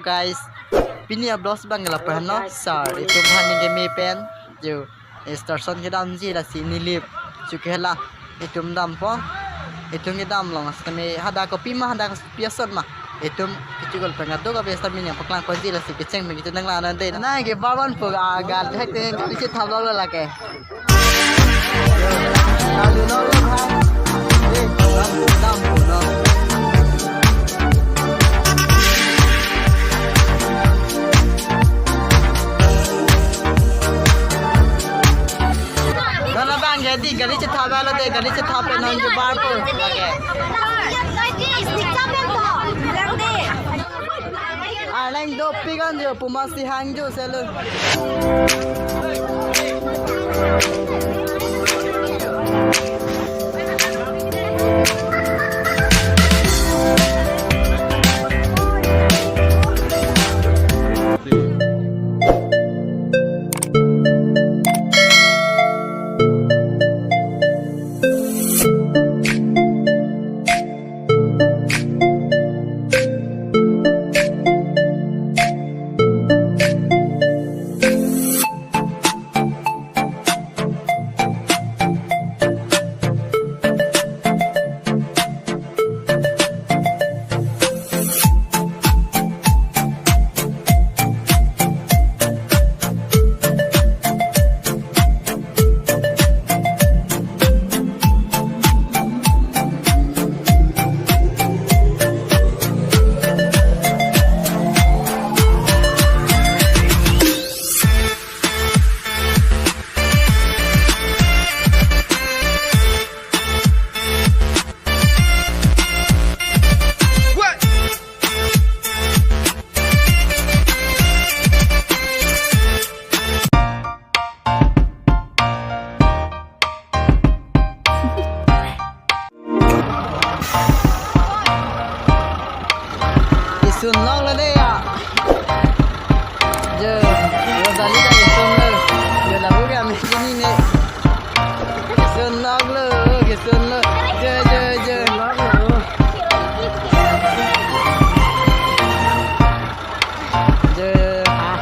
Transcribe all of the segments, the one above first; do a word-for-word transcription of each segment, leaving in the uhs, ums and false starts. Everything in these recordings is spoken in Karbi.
Guys, pini a-vlogs abang ke lapu-an lo, sir, itum hani keme pen, jo, station kedamji lasi Nilip, chukela, itum dampo, itum kedam long, sitame hadak kopima, hadak kopi ason ma, itum kechokol pen kadokave sitame nangpaklang ponji lasi kecheng pen itum nanglang nang dei. Nangke barban pu agal hek te kali chethap lo lake. Non abang ke di gari chethap lo dei, gari chethap non jubar po. Arleng dopik an jo, pu masi hang jo selo. Isun lok lo dei ya. Jo, Rosalie ta isun lo. Jo, lapu ke ame sini ne. Isun lok lo, isun lo. Jo, jo, jo. Jo, ah.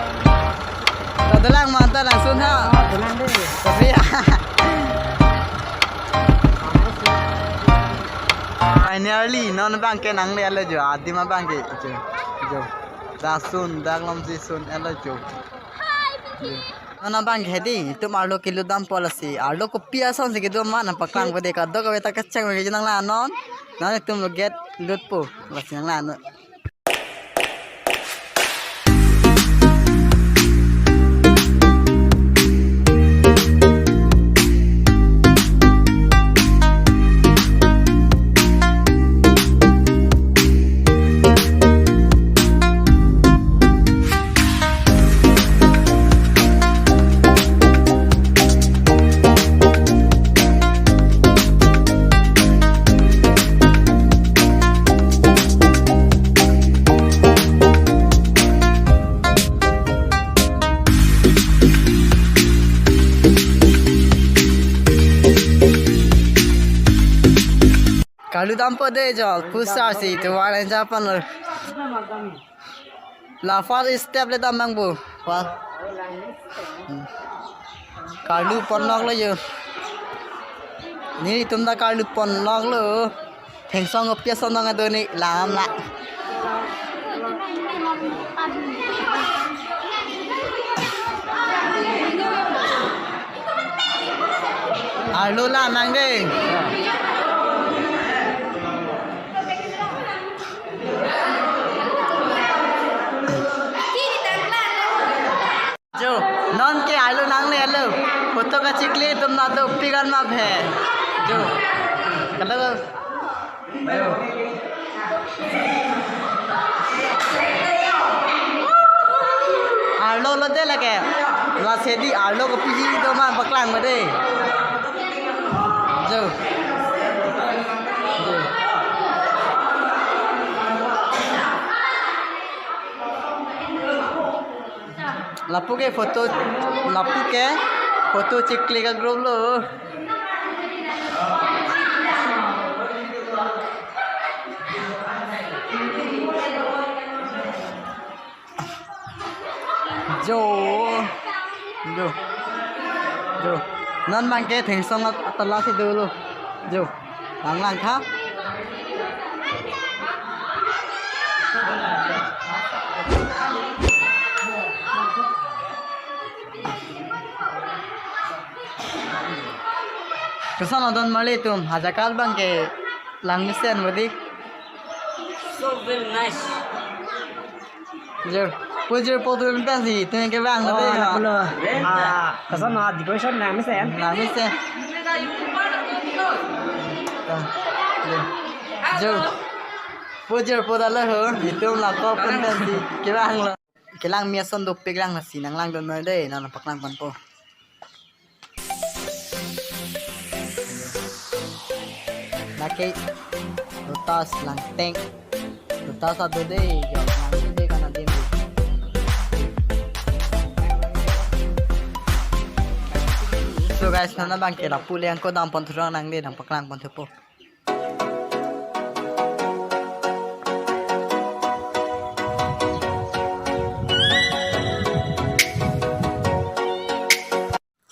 Tadalang ma, tadalang sun ha. Tadalang dei. Tapi ya. Finally, non abang ke nangle lo jo, adim abang ke jo. Jo. Dak sun, dak lom si sun lo jo. Non abang ke dei, itum arlo kelut dampo lasi. Arlo kopi ason si kedo ma nangpaklang po dei, kadokave ta kecheng pen nanglang non. Non itum lo gate lutpo lasi nanglang non. Karlu dampo dei jo, pusar si tu wang enja pan lo. La first step le dam nang bu. Wah. Hmm. Karlu pon lok lo jo. Nelitum ta karlu pon lok lo. Thengsong kopi ason dong ado ne lam la. Arlo la nang dei. Jo, non ke arlo nangle lo. Photo kachikli atum ta dopik an ma phe. Jo. Kalo. Arlo lo dei lake. Lasi dei arlo kopiji do ma paklang ma dei. Jo. Jo. Lapu ke photo, lapu ke photo chikli a-group lo. Jo. Jo. Jo. Non abangke thengsong at-, atala si dolo. Jo. Lang lang tha. Koson adon marli itum, ajakal abangke lang mesen bodi. So very nice. Jor, pujor potul pensi, itum kevang Oh, lagi anak ya. Pulo. Ah, koson na decoration lang mesen. Lang mesen. Ah, jor. Jor. Pujor potul ho, itum la kop pen pensi, kevang lo. Kelang mesen dopik lang lasi nanglangdun noi dei, nangpaklang ponpo. Lake lotus langteng. Lotus ado dei, jo langteng dei kana dei. So guys, non abangke lapu le angko dam pon thurang nang dei, nangpaklang pon thupo.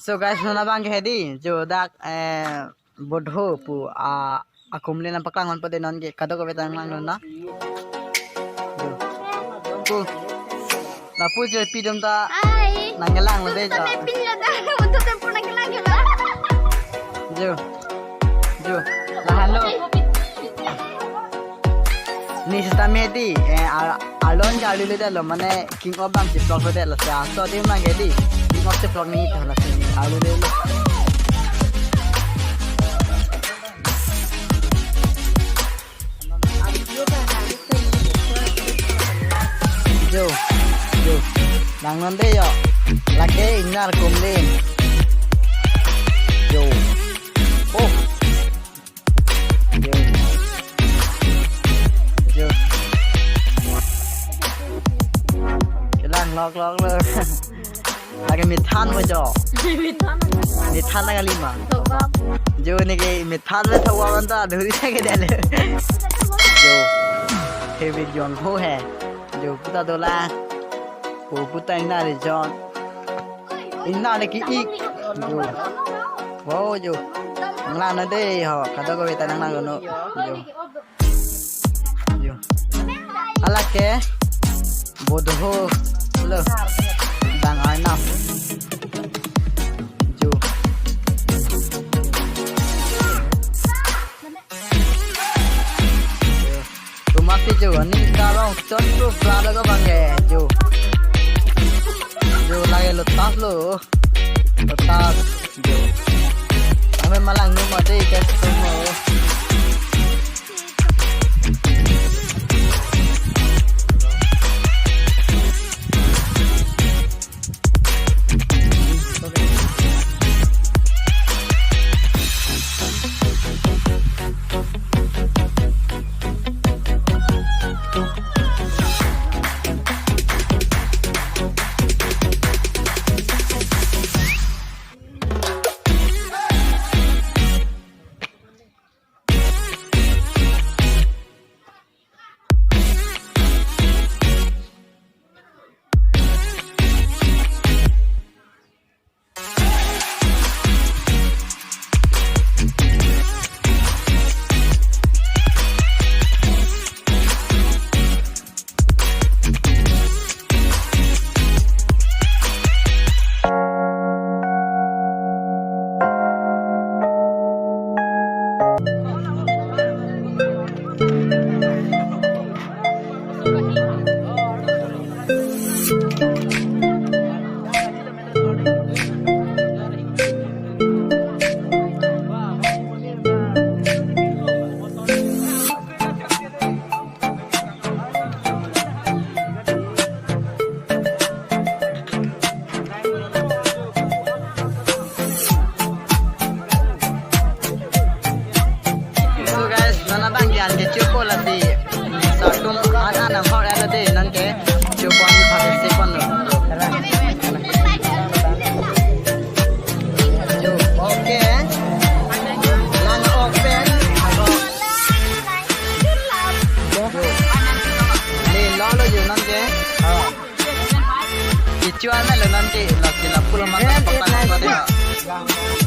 So guys, non abangke hedi, jo dak, eh, bodho pu, ah, akum le nangpaklang ponpo dei non ke, kadokave ta nanglangdun na. Jo. Pu. Lapu jo pidum ta. Hai. Nangkelang lo dei jo. Tame pin lo dah. Untuk tempur nangkelang lo. Jo. Jo. Lahenlo. Ne sitame dei, eh, ar-, arlong ke arlu le detlo, mane king of abang chiploklong detlo, si aso dei abangke dei, king of chiploklong ni to la si arlu detlo. Jo, jo, langnon dei jo, lake ingnar kum dei. Jo, oh. Jo. Jo. Kelang lok lok lo. Lake mithan mo jo. Mithan. Mithan na kalima. Thokbap. Jo ne ke mithan le thokbap anta dhuri thek ke dele. Jo. Heavy jon ho hai. Jo puta dola. O puta ingnar jon. Ingnar le ki ik. Jo. Wow jo. Nanglang na dei ho. Kadokave ta nanglang no. Jo. Jo. Alake. Bodho. Lo. Dang arnam. Jo. Tomati jo, ani karong chot pro pra lo abangke jo. Jo lake lotus lo. Lotus jo. Ame malangno mate ke mo. Chua na le nonke, lasi lapu alam ma. Eh, patang eh, ko de.